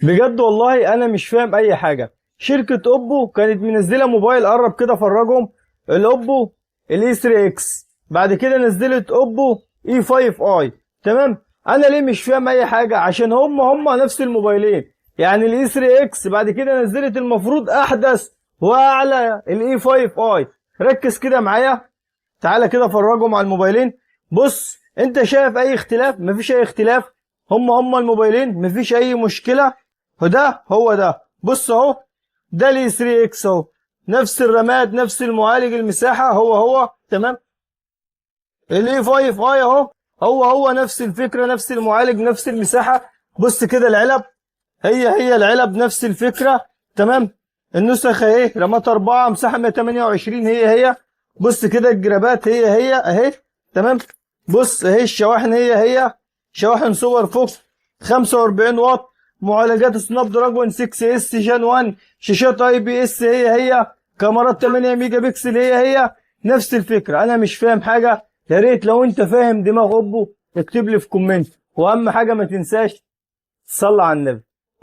بجد والله انا مش فاهم اي حاجه. شركة اوبو كانت منزله موبايل، قرب كده فرجهم، الاوبو ال A 3 X، بعد كده نزلت اوبو A 5 i. تمام، انا ليه مش فاهم اي حاجه؟ عشان هم هم نفس الموبايلين. يعني ال A 3 X بعد كده نزلت المفروض احدث واعلى ال A 5 i. ركز كده معايا، تعالى كده فرجهم على الموبايلين. بص، انت شايف اي اختلاف؟ مفيش اي اختلاف، هم هم الموبايلين، مفيش اي مشكله. وده هو ده، بص اهو، ده ال A 3 X اهو، نفس الرامات، نفس المعالج، المساحة هو هو، تمام. ال A 5 i اهو، هو هو، نفس الفكره، نفس المعالج، نفس المساحه. بص كده العلب، هي هي العلب، نفس الفكره، تمام. النسخ اهي، رامات 4، مساحة 128، هي هي. بص كده الجرابات هي هي اهي، تمام. بص اهي الشواحن هي هي، شواحن سوبر VOOC 45 واط، معالجات Snapdragon 6 S Gen 1، شاشات IPS هي هي، كاميرات 8 ميجا بكسل هي هي، نفس الفكره. انا مش فاهم حاجه، يا ريت لو انت فاهم دماغ اوبو اكتب لي في comment. واهم حاجة ما تنساش تصلي على النبي.